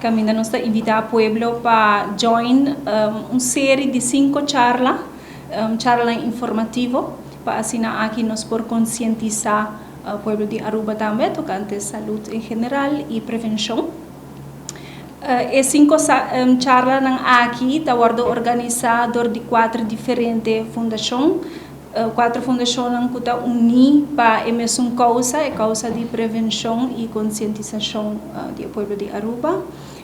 Caminda nos ta invita pueblo pa join un serie di cinco charla, charla informativo, pa asina aki nos por concientisa pueblo di Aruba tambe tocante salud en general y prevencion. E cinco charlanan aki ta wordo organisa door di cuatro diferente fundacion, cuatro fundacionnan cu ta uni pa e mesun causa, e causa di prevencion y concientisacion di e pueblo di Aruba: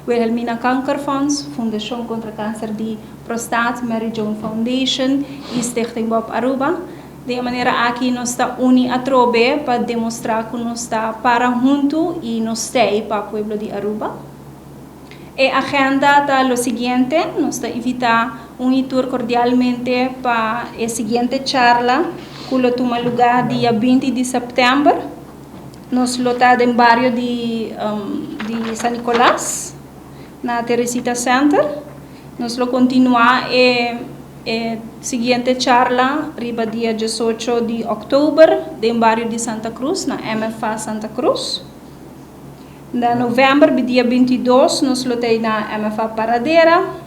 Wilhelmina Kankerfonds, Fundacion contra Cancer di Prostaat, Mary Joan Foundation y Stichting Bob Aruba. Di e manera aki nos ta uni atrobe pa demostra cu nos ta para hunto y nos t'ey pa pueblo di Aruba. E agenda ta lo siguiente: nos ta invita un y tur cordialmente pa e siguiente charla cu lo tuma luga dia 20 di september. Nos lo ta den bario di San Nicolas, na Teresita Center. Nos lo continua e siguiente charla riba dia 18 di october den bario di Santa Cruz, na MFA Santa Cruz. Na november, dia 22, nos lo ta na MFA Paradera.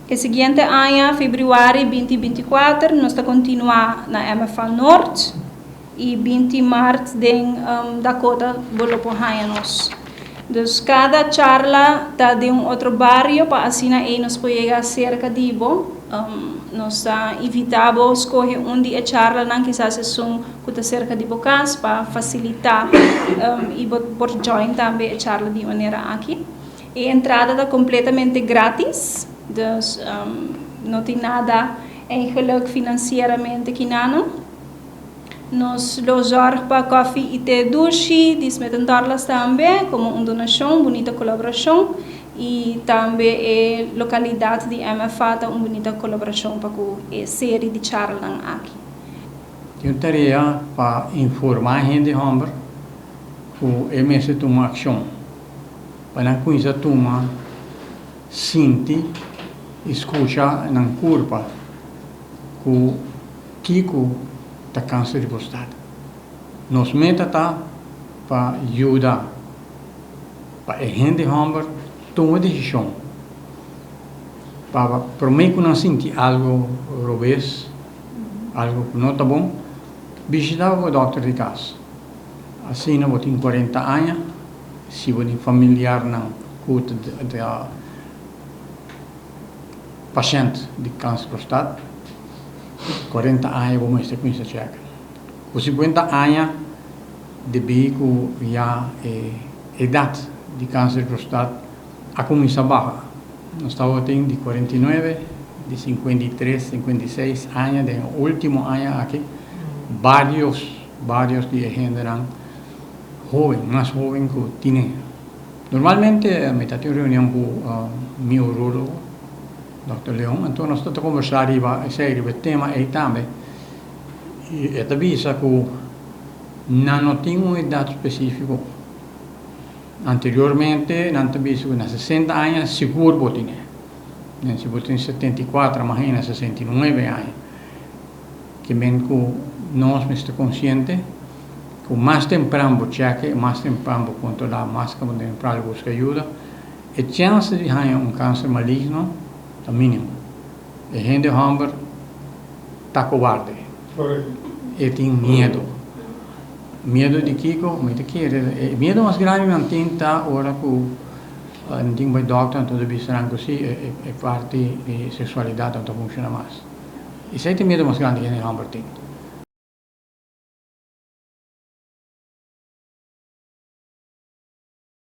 E siguiente aña, februari 2024, nos ta continua na MFA Noord y 20 di maart den Dakota bo lo por haya nos. Dus cada charla ta den un otro bario pa asina ey nos por yega cerca di bo. Nos ta invita bo scoge un di e charlanan, kisas esun cu ta cerca di bo cas, pa facilita y bo por join tambe e charla di manera aki. E entrada ta completamente gratis, dus no tin nada eigenlijk financieramente kinano. Nos lo zorg pa koffie y te dushi, di Smith Dorlas tambe, como un donacion, bunita colaboracion. Y tambe e localidad di MFA ta un bunita colaboracion pa e serie di charla aki. Tin tarea pa informa hende homber cu e mester tuma accion. Pa nan cuminsa tuma, sinti, scucha nan curpa cu kico ta cancer di prostaat. Nos meta ta pa yuda pa e hende homber tuma decision. Pa prome cu nan sinti algo robes, algo cu no ta bon, bishita e dokter di cas. Asina bo tin 40 aña, si bo tin familiarnan cu ta pashent di cancer prostaat, 40 aña bo mester cuminsa check. Cu 50 aña, debi cu ya e edad di cancer di prostaat a cuminsa baha. Nos tabatin di 49, di 53, 56 aña, den ultimo aña aki, varios di hende hoben, mas hoben cu tin. Normalmente, mi tin reunion cu mi urologo, Dr. Leon, anto nos ta combersa riba esey tema ey tambe. Y e ta bisa cu nan no tin un edad specifico. Anteriormente, nan ta bisa cu na 60 aña sigur bo tin. Si bo tin 74, imagina 69 aña. Kiermen cu nos mester consciente cu mas tempran bo check, mas tempran bo controla, mas tempran bo busca ayudo, e chance di gana un cancer maligno ta minimo. E hende homber ta cobarde. E tin miedo. Miedo di kico? Mi ta kere. E miedo mas grandi nan tin ta ora cu nan tin bay dokter, anto ta bisa nan cu si, e parti di sexualidad no ta funciona mas. Esey ta miedo mas grandi cu hende homber tin.